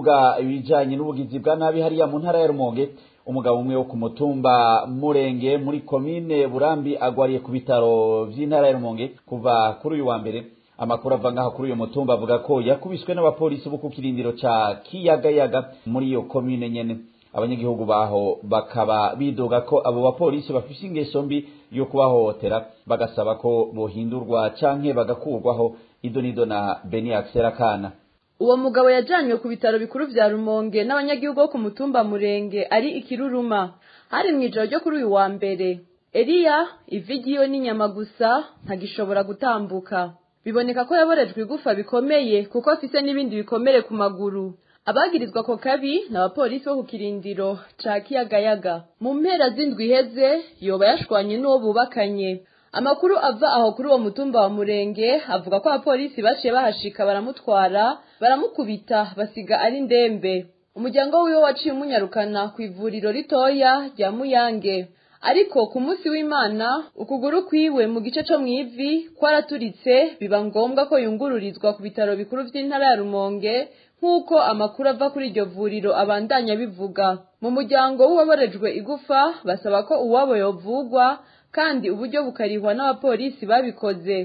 Tukivuga ibijanye n'ubugizi bwa nabi hariya mu ntara ya Rumonge, umugabo umwe wo ku mutumba Murenge muri komine Burambi agwariye ku bitaro vy'intara ya Rumonge kuva kuri uyu wa mbere. Amakuru ava ngaho kuri uyu mutumba avuga ko yakubiswe n'abapolisi bo ku kirindiro ca Kiyagayaga muri iyo komine nyene. Abanyagihugu baho bakaba bidoga ko abo bapolisi bafise ingeso mbi yo kubahohotera, bagasaba ko bohindurwa canke bagakurwaho. Idonido na Beni Akserakana. Uwo mugabo yajanywe ku bitaro bikuru vya Rumonge n'abanyagihugu bo ku mutumba Murenge ari ikiruruma. Hari mw'ijoro ryo kuri uyu wa mbere. Eliya ivigiyo n'inyama gusa, ntagishobora gutambuka. Biboneka ko yaborejwe igufa bikomeye kuko afise n'ibindi bikomere ku maguru. Abagirizwa ko kabi n'abapolisi bo ku kirindiro ca Kiyagayaga. Mu mpera z'indwi iheze yoba yashwanye n'uwo bubakanye. Amakuru ava aho kuri uwo mutumba wa Murenge avuga ko abapolisi baciye bahashika baramutwara, baramukubita, basiga ari ndembe. Umuryango wiwe waciye umunyarukana ku ivuriro ritoya rya Muyange. Ariko ku munsi w'Imana ukuguru kwiwe mu gice co mw'ivi kwaraturitse, biba ngombwa ko yungururizwa ku bitaro bikuru vy'intara ya Rumonge, nk'uko amakuru ava kuri iryo vuriro abandanya bivuga. Mu muryango w'uwaborejwe igufa basaba ko uwabo yovugwa kandi uburyo bukarihwa n'abapolisi babikoze.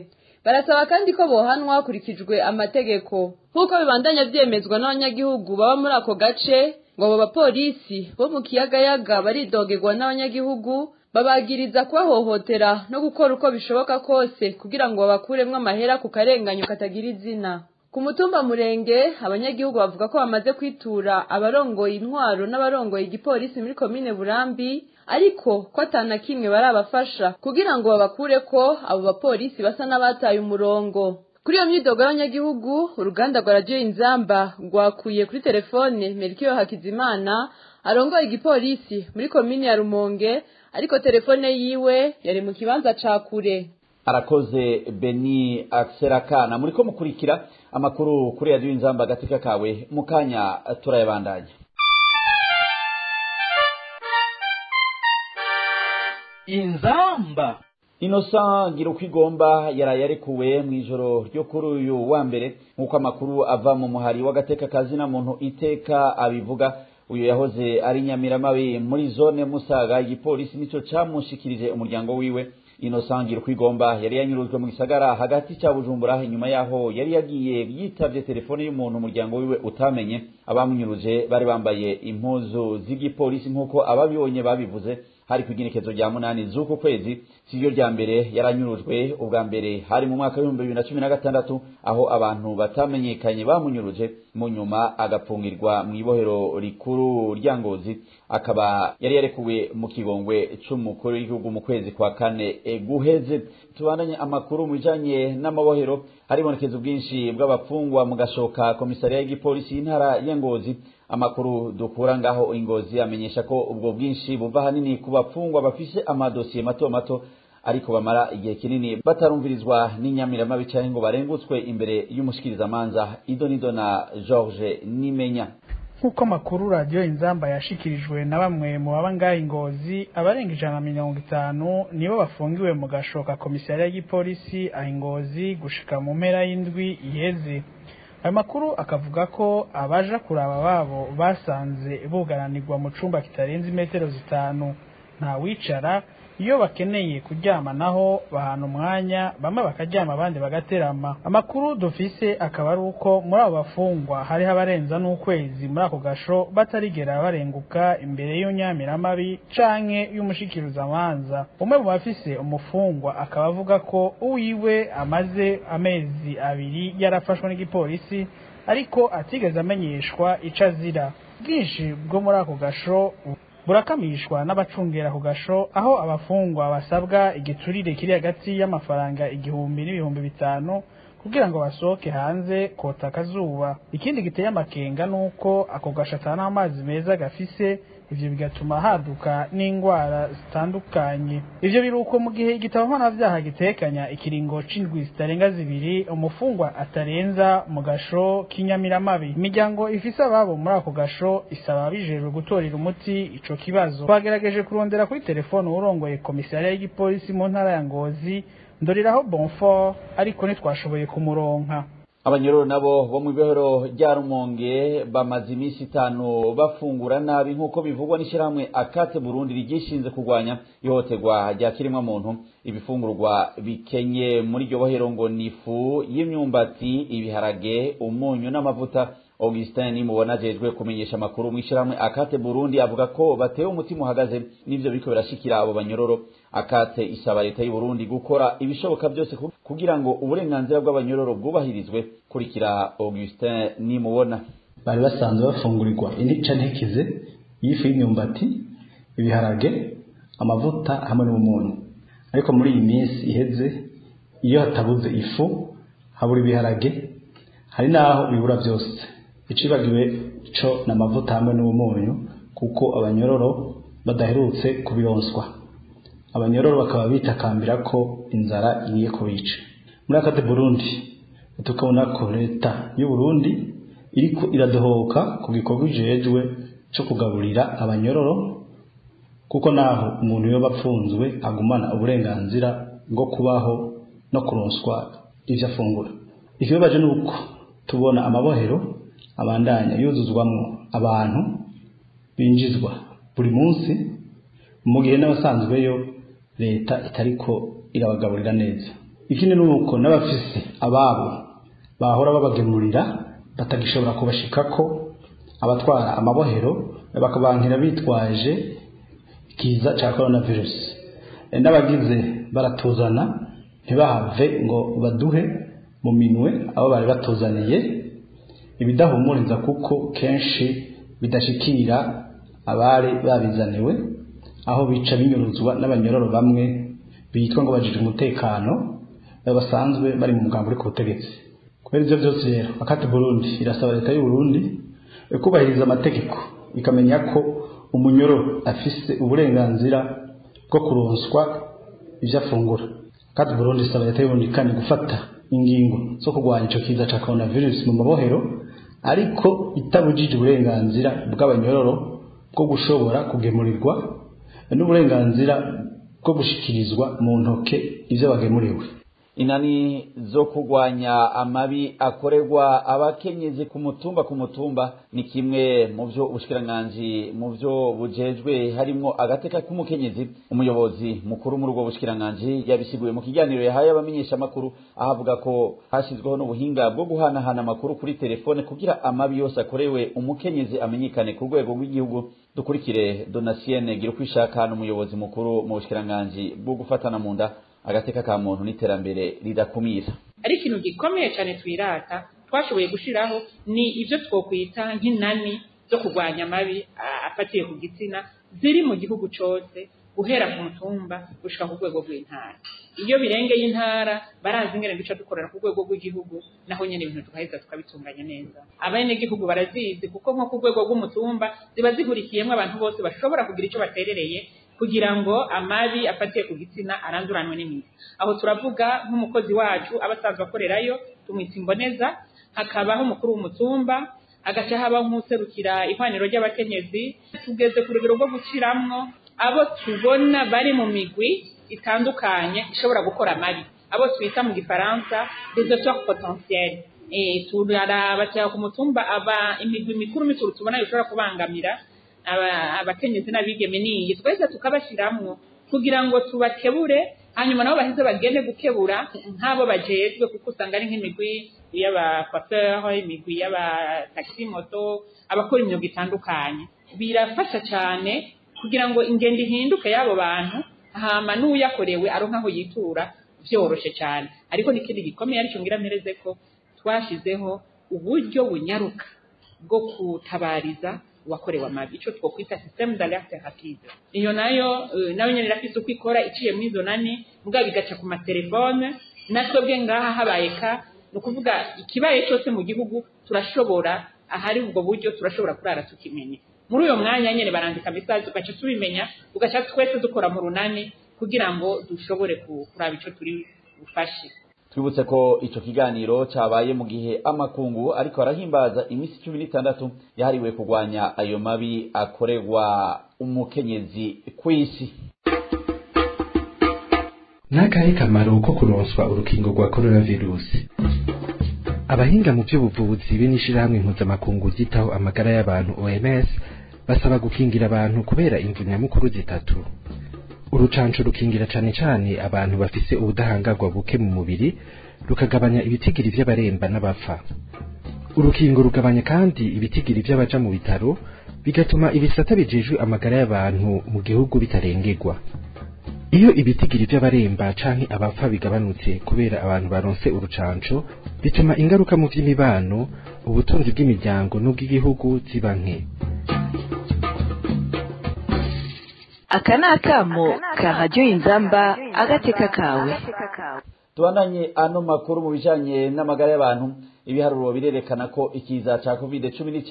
Barasaba kandi ko bohanwa hakurikijwe amategeko. Nk'uko bibandanya vyemezwa n'abanyagihugu baba muri ako gace, ngo abo bapolisi bo mu Kiyagayaga baridogerwa n'abanyagihugu, babagiriza kubahohotera no gukora uko bishoboka kose kugira ngo babakuremwo amahera ku karenganyo katagira izina. Ku mutumba Murenge abanyagihugu bavuga ko bamaze kwitura abarongoye intwaro n'abarongoye igipolisi muri komine Burambi, ariko ko atana kimwe barabafasha kugira ngo babakure ko abo bapolisi basa n'abataye umurongo. Kuri iyo myidogo y'abanyagihugu, uruganda rwa Radio Inzamba rwakuye kuri telefone Melchior Hakizimana arongoye igipolisi muri komine ya Rumonge, ariko telefone yiwe yari mu kibanza ca kure. Arakoze Beni Akserakana. Muriko mukurikira amakuru kuri Radio Inzamba gatika kawe, mukanya turayabandanya. Inzamba. Innocent Girukwigomba yaraye arekuwe mw'ijoro ryo kuri uyu wa mbere, nk'uko amakuru ava mu muhari w'agateka kazina muntu iteka abivuga. Uyu yahoze ari Nyamiramabi muri zone Musaga, igipolisi nico camushikirije umuryango wiwe. Innocent Girukwigomba yari yanyurujwe mu gisagara hagati ca Bujumbura, inyuma yaho yari yagiye yitavye telefone y'umuntu umuryango wiwe utamenye. Abamunyuruje bari bambaye impuzu z'igipolisi nk'uko ababibonye babivuze. Hari ku igenekezo rya 8 z'uku kwezi. Siryo rya mbere yaranyurujwe, ubwa mbere hari mu mwaka w'2016 aho abantu batamenyekanye bamunyuruje, mu nyuma agapfungirwa mu ibohero rikuru rya Ngozi, akaba yari yarekuwe mu kigongwe c'umukuru w'igihugu mu kwezi kwa kane guheze. Tubandanye amakuru mu bijanye n'amabohero. Haribonekeza ubwinshi bw'abapfungwa mu gashoka komisariya y'igipolisi y'intara ya Ngozi. Amakuru dukura ngaho Ingozi amenyesha ko ubwo bwinshi buva hanini ku bapfungwa bafise amadosiye mato mato, ariko bamara igihe kinini batarumvirizwa n'inyamiramabi canke ngo barengutswe imbere y'umushikirizamanza. Idonido na George Nimenya. Nk'uko amakuru Radiyo Inzamba yashikirijwe na bamwe mu baba ngaha Ingozi, abarenga 150 nibo bafungiwe mu gashoka komisariya y'igipolisi aho Ingozi gushika mu mpera y'indwi iheze. Ayo makuru akavuga ko abaja kuraba babo basanze bugaranirwa mu cumba kitarenze imetero 5, nta wicara. Iyo bakeneye kuryama naho bahana umwanya, bamwe bakaryama abandi bagaterama. Amakuru dufise akaba ari uko muri abo bafungwa hariho abarenza n'ukwezi muri ako gasho batarigera barenguka imbere y'unyamiramabi canke y'umushikiruzamanza. Umwe mu bafise umufungwa akaba avuga ko uwiwe amaze amezi 2 yarafashwe n'igipolisi, ariko atigeze amenyeshwa ico azira. Bwinshi bwo muri ako gasho burakamishwa n'abacungera ku gasho, aho abafungwa basabwa igiturire kiri hagati y'amafaranga 1000 n'5000 kugira ngo basohoke hanze kota akazuba. Ikindi giteye amakenga nuko ako gasho atana amazi meza gafise, ivyo bigatuma haduka n'ingwara zitandukanye. Ivyo biruko mu gihe igitabo mpanavyaha gitekanya ikiringo c'indwi zitarenga 2 umufungwa atarenza mu gasho k'inyamiramabi. Imiryango ifise ababo muri ako gasho isaba abijejwe gutorera umuti ico kibazo. Twagerageje kurondera kuri telefone uwurongoye komisariya y'igipolisi mu ntara ya Ngozi, Ndoriraho Bonfort, ariko ntitwashoboye kumuronka. Abanyororo nabo bo mu ibohero rya Rumonge bamaze iminsi 5 bafungura nabi nk'uko bivugwa n'ishyirahamwe Akate Burundi rigishinze kurwanya ihohoterwa rya kiremwamuntu. Ibifungurwa bikenye muri iryo bohero ngo ni ifu y'imyumbati, ibiharage, umunyu n'amavuta. Augustin Nimubona ajejwe kumenyesha amakuru mu ishyirahamwe Akate Burundi avuga ko batewe umutima uhagaze n'ivyo biriko birashikira abo banyororo. Akate isaba leta y'u Burundi gukora ibishoboka byose kugira ngo uburenganzira bw'abanyororo bwubahirizwe. Kurikira Augustin Nimubona. Bari basanzwe bafungurirwa intica ntikize y'ifu y'imyumbati, ibiharage, amavuta hamwe n'umunyu, ariko muri iyi minsi iheze iyo hatabuze ifu habura ibiharage, hari naho bibura byose. Icibagiwe co n'amavuta hamwe n'umunyu kuko abanyororo badaherutse kubironswa. Abanyororo bakaba bitakambira ko inzara igiye kubica. Muri Akate Burundi tukabona ko leta y'u Burundi iriko iradohoka ku gikorwa ijejwe co kugaburira abanyororo, kuko naho umuntu yoba apfunzwe agumana uburenganzira bwo kubaho no kuronswa ivyo afungura. Ikibabaje nuko tubona amabohero abandanya yuzuzwamwo abantu binjizwa buri munsi, mu gihe n'abasanzweyo leta itariko irabagaburira neza. Ikindi nuko n'abafise ababo bahora babagemurira batagishobora kubashikako, abatwara amabohero bakabankira bitwaje ikiza ca coronavirus. N'abagize baratuzana ntibahave ngo baduhe mu minwe abo bari batuzaniye, ibidahumuriza kuko kenshi bidashikira abari babizaniwe, aho bica binyuruzwa n'abanyororo bamwe bitwa ngo bajije umutekano basanzwe bari mu mugambo uri ku butegetsi. Kubera ivyo byose rero Akate Burundi irasaba leta y'u Burundi kubahiriza amategeko, ikamenya ko umunyororo afise uburenganzira bwo kuronswa ivyo afungura. Akate Burundi isaba leta y'u Burundi kandi gufata ingingo zo kurwanya ico kiza ca coronavirus mu mabohero, ariko itabujije uburenganzira bw'abanyororo bwo gushobora kugemurirwa n'uburenganzira bwo gushikirizwa mu ntoke ivyo bagemuriwe. Inani zo kurwanya amabi akorerwa abakenyezi ku mutumba ni kimwe mu byo ubushikiranganji mu byo bujejwe harimo agateka k'umukenyezi. Umuyobozi mukuru muri ubwo bushikiranganji yabisiguye mu kiganiro yahaye abamenyesha makuru, ahavuga ko hashyizweho n'ubuhinga bwo guhanahana amakuru kuri telefone kugira amabi yose akorewe umukenyezi amenyekane ku rwego rw'igihugu. Dukurikire Donatienne Girukwishaka n'umuyobozi mukuru mu bushikiranganji bwo gufatana mu nda, agateka ka muntu n'iterambere ridakumira. Ari ikintu gikomeye cyane twirata twashoboye gushiraho ni ivyo twokwita nk'inani zo kurwanya amabi afatiye ku gitsina ziri mu gihugu cose, guhera ku mutumba gushika ku rwego rw'intara. Iyo birengeye intara barazi ingene duca dukorera ku rwego rw'igihugu, naho nyene ibintu tukaheza tukabitunganya neza. Abenegihugu barazizi kuko nko ku rwego rw'umutumba ziba zihurikiyemwo abantu bose bashobora kugira ico baterereye kugira ngo amabi afatiye ku gitsina aranduranwe n'imizi. Aho turavuga nk'umukozi wacu abasanzwe akorerayo tumwita imboneza, hakabaho umukuru w'umutumba, agaca habaho nk'userukira ihwaniro ry'abakenyezi. Tugeze ku rugero rwo guciramwo abo tubona bari mu migwi itandukanye ishobora gukora amabi, abo twita mu gifaransa des auteurs potentiels. Turaraba cyangwa ku mutumba aba imigwi mikuru mikuru tubona ishobora kubangamira abakenyezi n'abigeme niyi, twese tukabashiramwo kugira ngo tubakebure, hanyuma nabo baheze bagende gukebura nk'abo bajejwe, kuko usanga ari nk'imigwi y'abakwafeur, imigwi y'abataxi moto, abakora imyuga itandukanye. Birafasha cyane kugira ngo ingendo ihinduke y'abo bantu, hama n'uyakorewe aronka aho yitura vyoroshe cyane. Ariko n'ikindi gikomeye aricyo ngira mpereze ko twashizeho uburyo bunyaruka bwo kutabariza wakorewe amabi, ico twokwita système d'alerte rapide. Iyo nayo nayo nyene irafise uko ikora iciye mu izo nani, mugabo bigaca ku matelefone. Natwebwe ngaha habaye ka ni ukuvuga ikibaye cyose mu gihugu turashobora, ahari ubwo buryo turashobora kurara tukimenye. Muri uyo mwanya nyene barandika message ugaca tubimenya, ugaca twese dukora mu runani kugira ngo dushobore kuraba ico turi bufashe. Twibutse ko ico kiganiro cabaye mu gihe amakungu ariko arahimbaza imisi 16 yahariwe kurwanya ayo mabi akorerwa umukenyezi kw'isi. Nakahe kamaro ko kuronswa urukingo rwa coronavirus? Abahinga mu by'ubuvuzi be n'ishirahamwe mpuzamakungu ryitaho amagara y'abantu OMS basaba gukingira abantu kubera imvu nyamukuru zitatu. Urucanco rukingira cane cane abantu bafise ubudahangarwa buke mu mubiri, rukagabanya ibitigiri vy'abaremba n'abapfa. Urukingo rugabanya kandi ibitigiri vy'abaja mu bitaro, bigatuma ibisata bijejwe amagara y'abantu mu gihugu bitarengerwa. Iyo ibitigiri vy'abaremba canke abapfa bigabanutse kubera abantu baronse urucanco, bituma ingaruka mu vy'imibano, ubutunzi bw'imiryango n'ubw'igihugu ziba nke. Aka ni akamo ka Radiyo Inzamba, agateka kawe. Tubandanye ano makuru mu bijanye n'amagara y'abantu. Ibiharuro birerekana ko ikiza ca COVID-19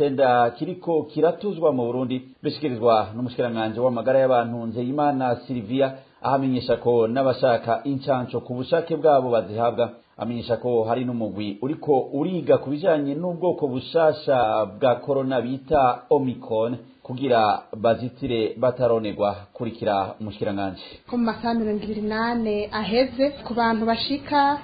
kiriko kiratuzwa mu Burundi, bishikirizwa n'umushikiranganje w'amagara y'abantu Nzeyimana Sylvia, ahamenyesha ko n'abashaka incanco ku bushake bwabo bazihabwa. Amenyesha ko hari n'umugwi uriko uriga ku bijanye n'ubwoko bushasha bwa corona bita Omicron kugira bazitire bataronerwa. Kurikira umushikiranganje. Ko mu masaha 24 aheze, ku bantu bashika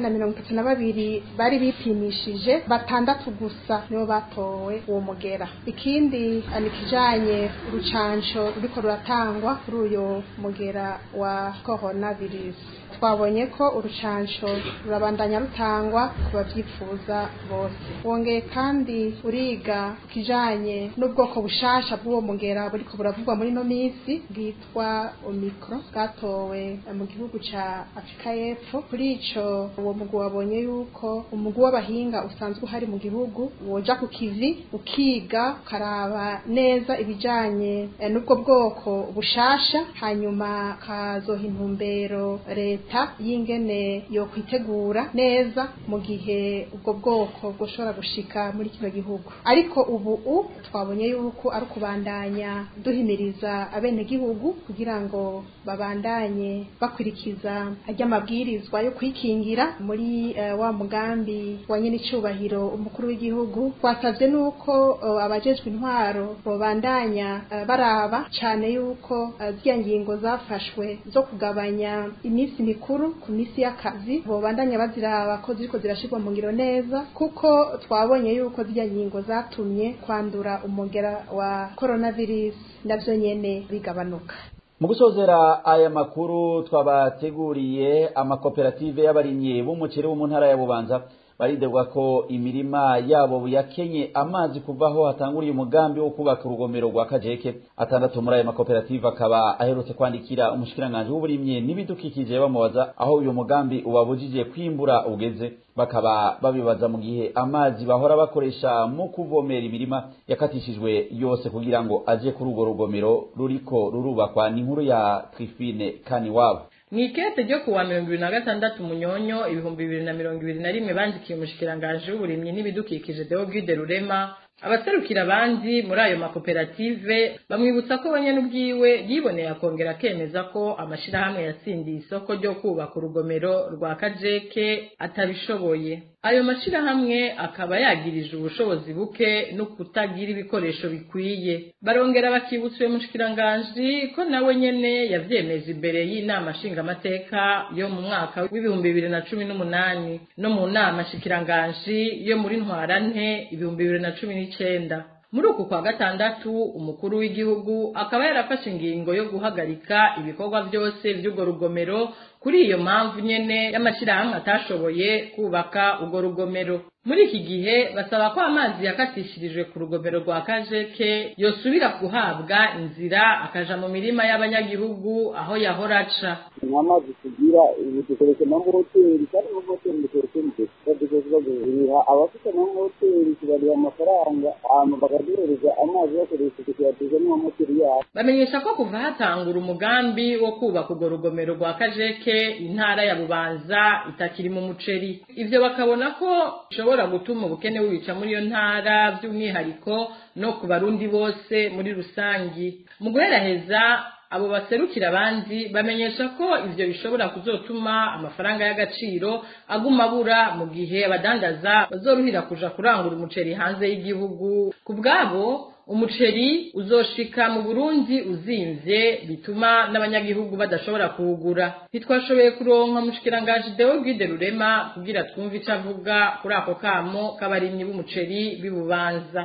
1832 bari bipimishije, 6 gusa nibo batowe uwo mugera. Ikindi ni kijanye urucanco ruriko ruratangwa kuri uyo mugera wa coronavirus. Twabonye ko urucanco rurabandanya rutangwa ku bavyifuza bose. Wongeye kandi uriga kijanye n'ubwoko bushasha bw'uwo mugera buriko buravugwa muri no misi bwitwa Omicron, bwatowe mu gihugu ca Afrika y'Epfo. Kuri ico uwo mugwi wabonye yuko umugwi w'abahinga usanzwe uhari mu gihugu woja ku kivi ukiga ukaraba neza ibijanye n'ubwo bwoko bushasha, hanyuma kazoha intumbero leta y'ingene yo kwitegura neza mu gihe ubwo bwoko bwoshobora gushika muri kino gihugu. Ariko ubu twabonye yuko ari kubandanya duhimiriza abenegihugu kugira ngo babandanye bakwirikiza ajya amabwirizwa yo kwikingira muri wa mugambi wa nyene icubahiro umukuru w'igihugu. Twasavye nuko abajejwe intwaro bobandanya baraba cane yuko zya ngingo zafashwe zo kugabanya iminsi mikuru ku minsi y'akazi bobandanya baziraba ko ziriko zirashirwa mu ngiro neza, kuko twabonye yuko zya ngingo zatumye kwandura umugera wa coronavirus navyo nyene bigabanuka. Mu gusozera aya makuru twabateguriye, amakoperative y'abarimyi b'umuceri wo mu ntara ya Bubanza baridegwa ko imirima yabo yakenye amazi kuvaho hatanguriye umugambi wo kubaka urugomero rwa Kajeke. 6 muri ayo makoperative akaba aherutse kwandikira umushikiranganje w'uburimyi n'ibidukikije bamubaza aho uyu mugambi ubabujije kwimbura ugeze. Bakaba babibaza mu gihe amazi bahora bakoresha mu kuvomera imirima yakatishijwe yose kugira ngo aje kuri urwo rugomero ruriko rurubakwa. Ni inkuru ya Trifine Kaniwabo. Mwikete ryo kuwa 2026 Munyonyo 2021 bandikiye umushikiranganje w'uburimyi n'ibidukikije Deoguide Rurema, abaserukira abandi muri ayo makoperative bamwibutsa ko bonyene ubwiwe yiboneye akongera akemeza ko amashirahamwe yatsindiye isoko ryo kubaka urugomero rwa Kajeke atabishoboye. Ayo mashirahamwe akaba yagirije ubushobozi buke no kutagira ibikoresho bikwiye. Barongera bakibutsa uyu mushikiranganji ko nawe nyene yavyemeje imbere y'inama nshingamateka yo mu mwaka w'2018 no mu nama nshikiranganji yo muri Ntwarante 2019. Muri uku kwa gatandatu umukuru w'igihugu akaba yarafashe ingingo yo guhagarika ibikorwa byose by'urwo rugomero kuri iyo mpamvu nyene y'amashirahamwe atashoboye kubaka urwo rugomero. Muri iki gihe basaba ko amazi yakatishirijwe ku rugomero rwa Kajeke yosubira guhabwa inzira akaja mu mirima y'abanyagihugu aho yahora aca. Amazi tugira ubu dukoresha amamoteri, kandi amamoteri dukoresha badukoresha abafite amamoteri tubariha amafaranga hama bakaduhereza amazi bakoresheje kuyatuza n'amamoteri yabo. Bamenyesha ko kuva hatangura umugambi wo kubaka urwo rugomero rwa Kajeke intara ya Bubanza itakiri mu muceri. Ivyo bakabona ko bishobora gutuma ubukene bubica muri iyo ntara by'umwihariko no ku barundi bose muri rusangi. Mu guheraheza abo baserukira abandi bamenyesha ko ivyo bishobora kuzotuma amafaranga y'agaciro aguma abura mu gihe abadandaza bazoruhira kuja kurangura umuceri hanze y'igihugu. Ku bwabo Umuceri uzoshika mu Burundi uzimvye, bituma n'abanyagihugu badashobora kuwugura. Ntitwashoboye kuronka umushikiranganji Deo Guide Rurema kugira twumve ico avuga kuri ako kamo k'abarimyi b'umuceri b'Ibubanza.